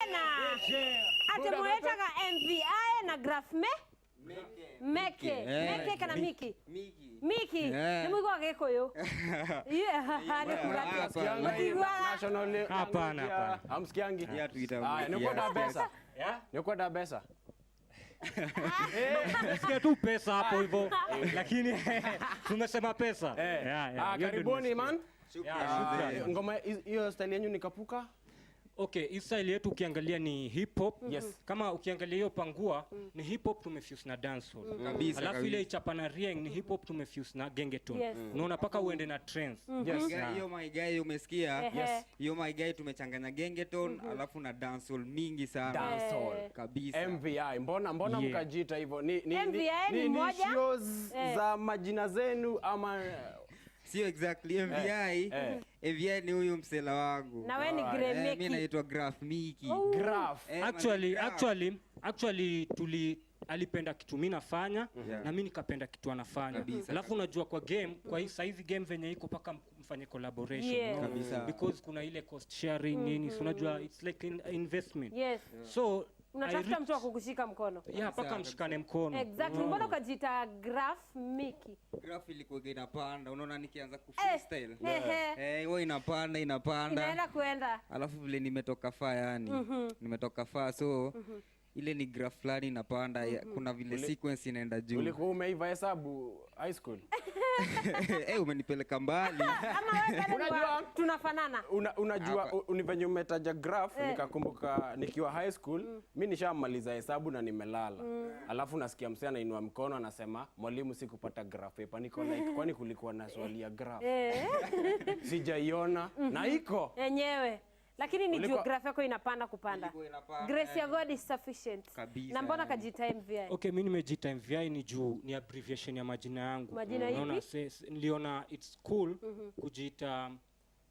Na atĩ mwĩtaga MVI na Graph me Meke. Eh. Meke kana Miki? Miki. Miki. Eh. Nĩ mũiguaga Gĩkũyũ? Yeah, nĩ kuga atĩa? Hapana. Mũtiguaga? Hapana, hapana. Hamsikiangi? Yeah, tuita Aya, nĩ kwenda mbeca. Yeah? Nĩ kwenda mbeca. Sikia tu pesa hapo hivyo, lakini tumesema pesa. Eh. Yeah. Ah, Hiyo ndio karibuni nimesikia. man. Yeah, shukrani. Ngoma hiyo style yenyu ni kapuka? Okay, hii style yetu ukiangalia ni hip hop. Yes. Kama ukiangalia hiyo pangua ni hip hop tumefuse na dancehall. Kabisa, Alafu ile kabisa. ichapa na rieng ni hip hop tumefuse na gengeton. Yes. Unaona paka uende na trends. Yes. Guy, hiyo my guy umesikia? Ehe. Yes. Hiyo my guy tumechanganya gengeton alafu na dancehall mingi sana. Dancehall. Kabisa. MVI. Mbona Yeah. mkajiita hivyo? Ni MVI ni ni moja. shows Eh. za majina zenu ama? Sio exactly MVI. Eh. MVI ni huyu msela wangu. Na we ni Grey Eh, Meki. mimi naitwa Graph Miki. Oh. Graph? Eh, Actually, man, Graph. actually tuli alipenda kitu mi nafanya na mi nikapenda kitu anafanya. Kabisa. Alafu unajua kwa game, kwa hii saizi game venye iko, paka mfanye collaboration, unaona? Kabisa. Because kuna ile cost sharing nini, so unajua it's like an investment. So Unatafuta mtu wa kukushika mkono. Yeah, paka mshikane mkono. Exactly. Mbona ukajiita Graph Miki? Graph ilikuwa inapanda, unaona nikianza ku Eh, freestyle. ehe. Eh, huwa inapanda inapanda. Inaenda kuenda. Alafu vile nimetoka faa, yani nimetoka faa, so ile ni graph fulani inapanda, kuna vile sequence inaenda juu. Ulikuwa umeiva hesabu high school? Eh, umenipeleka mbali. Ama wewe bado ni tunafanana. Unajua Hapa. ni venye umetaja graph Eh. nikakumbuka nikiwa high school mi nishamaliza hesabu na nimelala, alafu nasikia msee anainua mkono anasema, "Mwalimu, sikupata graph paper." Niko like, "Kwani kulikuwa na swali ya graph? Sijaiona na iko." Enyewe. Lakini ni geography yako inapanda kupanda. Ilikuwa inapanda, Grace ya God is sufficient. Kabisa, Na mbona yani. kajiita MVI? Okay, mi nimejiita MVI ni juu ni abbreviation ya majina yangu. Majina Unaona, ipi? niliona it's cool kujiita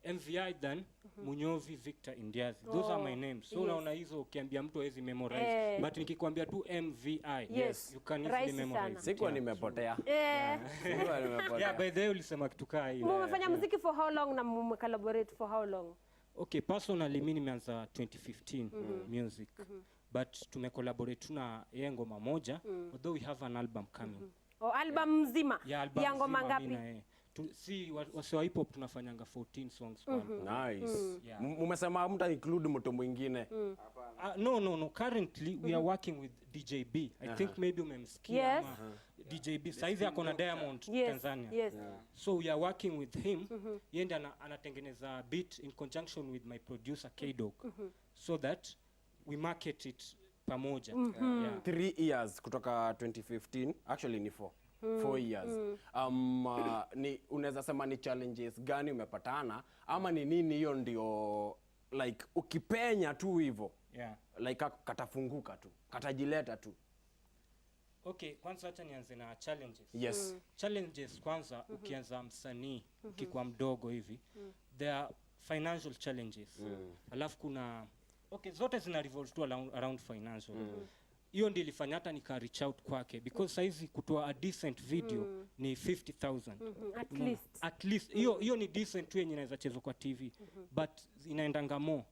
MVI than Munyovi Victor Indiazi. Those are my names. So unaona hizo ukiambia mtu hawezi memorize. Eh. But nikikwambia tu MVI, you can easily Rahisi memorize. sana. It. Sikuwa nimepotea. Sikuwa nimepotea. Yeah, by the way ulisema kitu kaa hiyo. Mumefanya muziki for how long na mumecollaborate for how long? Okay, personally mi nimeanza 2015 music. But tumecollaborate tu na yeye ngoma moja, although we have an album coming. O, album mzima? Yeah, album Ya ngoma mzima mi ngapi? na yeye. Si wase wa hip hop tunafanyanga 14 songs kwa album. Nice. Yeah. Mumesema mta include mtu mwingine? No. Currently we are working with DJB. I think maybe umemsikia ama DJB. Saizi ako na Diamond Tanzania. So we are working with him. Yeye ndiye anatengeneza beat in conjunction with my producer K-Dog, so that we market it pamoja. Yeah. 3 years kutoka 2015, actually ni 4 years. Ni unaweza sema ni challenges gani umepatana ama ni nini hiyo ndio like ukipenya tu hivyo like katafunguka tu, katajileta tu? Okay, kwanza acha nianze na challenges. Yes. Challenges kwanza, ukianza msanii ukikuwa mdogo hivi, there are financial challenges. Alafu kuna, okay, zote zina revolve tu around financial. Hiyo ndio ilifanya hata nika reach out kwake, because saizi kutoa a decent video ni 50,000. At Unaona? least. At least hiyo hiyo ni decent tu yenye inaweza chezwa kwa TV, but inaendanga more.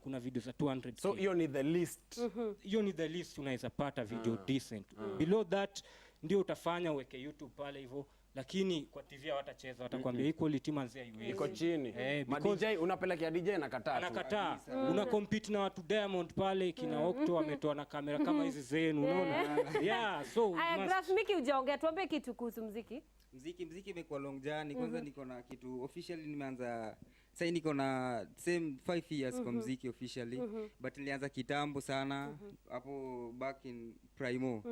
Kuna video za 200. So hiyo ni the list? Hiyo ni the least unaweza pata video decent. Below that ndio utafanya uweke YouTube pale hivyo, lakini kwa TV hawatacheza, watakwambia hii quality manzi haiwezi. Iko chini. Eh, Ma DJ, unapelekea DJ, anakataa tu. Anakataa. Una compete na watu Diamond pale, kina Octo wametoa na kamera kama hizi zenu, unaona? Yeah, so Aya, Graph Miki, hujaongea, tuambie kitu kuhusu muziki. Mziki imekuwa long journey. Kwanza niko na kitu officially nimeanza sasa, niko na same 5 years kwa mziki officially, but nilianza kitambo sana hapo back in primo,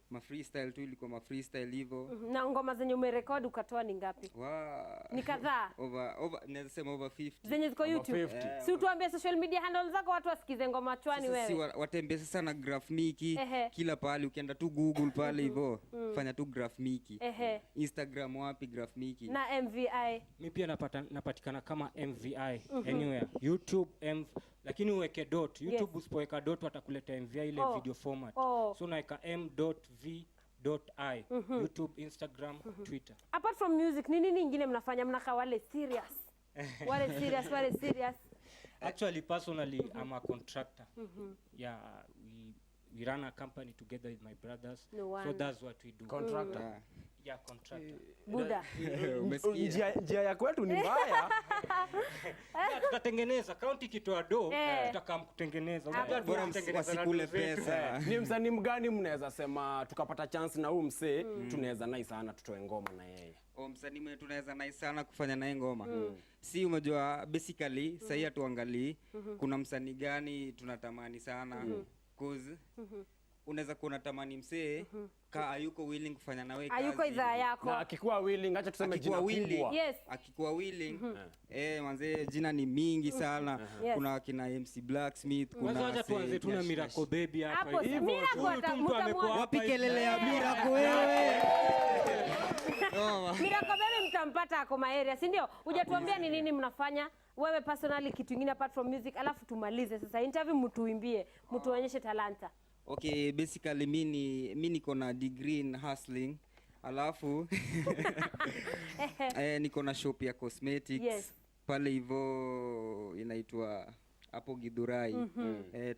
ma freestyle tu, ilikuwa ma freestyle hivyo. Na ngoma zenye umerekodi ukatoa ni ngapi? Wa Ni kadhaa? Over naweza sema over 50. Zenye ziko Over YouTube? 50. Si utuambie social media handle zako watu wasikize ngoma chwani Sasa si wewe. watembee sasa na Graph Miki kila pahali. Ukienda tu Google pale hivyo, fanya tu Graph Miki. Instagram, wapi, Graph Miki. Na MVI? Mi pia napatikana kama MVI anywhere, YouTube M, lakini uweke dot YouTube. Usipoweka dot watakuleta MVI ile video format. So unaweka m dot v dot i, YouTube, Instagram, Twitter. Apart from music, ni nini ingine mnafanya? Mnakaa wale serious. Wale serious, wale serious. Actually, personally, I'm a contractor. Yeah, we run a company together with my brothers. No So wonder. that's what we do. Contractor. Yeah. Yeah, contractor. Buda. Umesikia? Njia ya kwetu ni mbaya. Yeah, tutatengeneza county ikitoa do, tutakaa kutengeneza. Unajua Bora tunatengeneza na wasikule do zetu. pesa. Ni msanii mgani mnaweza sema tukapata chance na huu msee, tunaweza nai sana tutoe ngoma na yeye? O, msanii mwenye tunaweza nai sana kufanya naye ngoma, si umejua basically sahii hatuangalii kuna msanii gani tunatamani sana, cause unaweza kuwa unatamani msee ka hayuko willing kufanya nawe kazi. Hayuko idhaa yako. Na akikuwa willing, acha tuseme jina Akikuwa willing, kubwa. Yes. akikuwa willing, manzee, jina ni mingi sana. Yes. Kuna kina MC Blacksmith, kuna Kwanza wacha tuanze tu na Nyash Miracle Baby hapa Hapo hivi. Miracle Huyu tu mtu amekuwa mtamuona. hapa Wapi hivi. kelele ya Miracle wewe? Noma. Miracle Baby mtampata ako area, si ndio? Hujatuambia ni nini mnafanya wewe personally, kitu kingine apart from music, alafu tumalize sasa interview, mtuimbie, mtuonyeshe talanta. Okay, basically mi niko na degree in hustling, alafu niko na shop ya cosmetics pale hivo inaitwa hapo Githurai.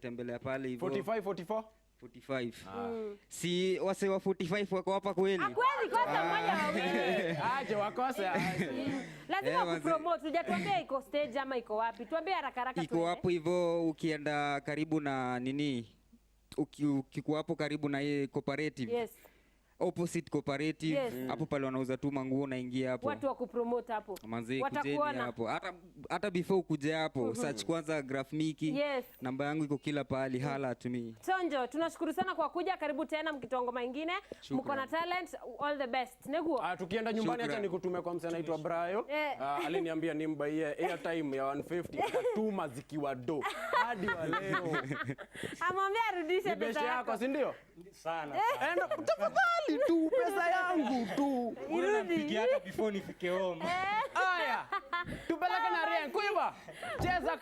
Tembelea pale hivo. 45 44. 45. Si wase wa 45 wako hapa kweli? Hakuwezi kosa mmoja wawili. Aje wakose aje. Lazima kupromote. Hujatuambia iko stage ama iko wapi. Tuambie haraka haraka. Iko Tuende. hapo hivo ukienda karibu na nini, ukikuwa hapo karibu na hii cooperative, opposite cooperative, hapo pale wanauza tu manguo, naingia hapo. Watu wa kupromote hapo. Manze, kujeni Watakuona. hapo. Hata before ukuje hapo, search kwanza Graph Miki. Namba yangu iko kila pahali, hala at me. Chonjo, tunashukuru sana kwa kuja. Karibu tena mkitoa ngoma ingine. Mko na talent, all the best. Neguo. Ah, tukienda nyumbani acha Shukran. nikutume kwa msee anaitwa Brayo. Eh. Ah, aliniambia nimbaie airtime ya 150, akatuma zikiwa do hadi wa leo. Amwambia arudishe Ni pesa best yako, yako. si ndio? Sana. Enda tafadhali tu pesa yangu tu. Huyo nampigia hata before nifike home. Aya. Tupeleke na Rien. Kuiba. Cheza.